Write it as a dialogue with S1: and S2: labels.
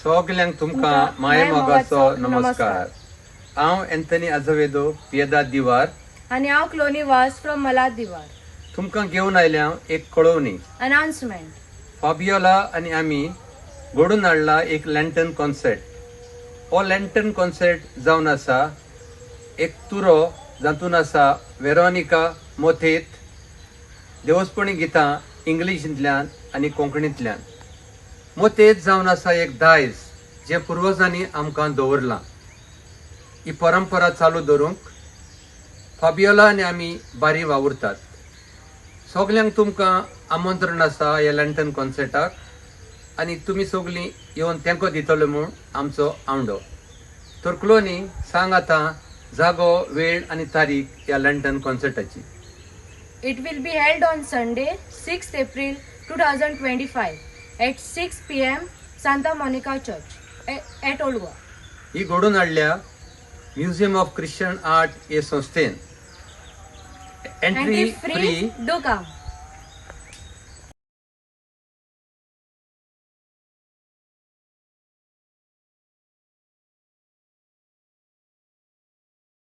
S1: सगल्यांक तुमकां मायेमोगाचो नमस्कार. हांव एंथनी आजवेदो, पियेदाद, दिवार.
S2: आनी हांव क्लोनी वास फ्रॉम मलाद, दिवार.
S1: तुमकां घेवन आयल्या हांव एक कळोवणी.
S2: अनाउन्समेंट.
S1: फाबियोला आनी आमी घडून हाडला एक लँटन कॉन्सर्ट. हो लँटन कॉन्सर्ट जावन आसा एक तुरो जातून आसा वेरोनिका मोथेत देवस्पणी गितां इंग्लिशींतल्यान आनी कोंकणींतल्यान. मोतेत जावन आसा एक दायज जें पुर्वजांनी आमकां दवरलां. ही परंपरा चालू दवरूंक फाबियोला आनी आमी बारी वावुरतात. सगल्यांक तुमकां आमंत्रण आसा ह्या लँटन कॉन्सर्टाक आनी तुमी सगलीं येवन तेंको दितले म्हूण आमचो आवंडो. तर क्लोनी, सांग आतां जागो, वेळ आनी तारीख ह्या लँटन कॉन्सर्टाची.
S2: It will be held on Sunday, 6 April 2025 at 6 p.m., Santa Monica Church at Old Goa.
S1: ही घडोवन हाडल्या म्युझियम ऑफ क्रिश्चन आर्ट हे संस्थेन. Entry
S2: Entry
S1: free.
S2: Free, do come.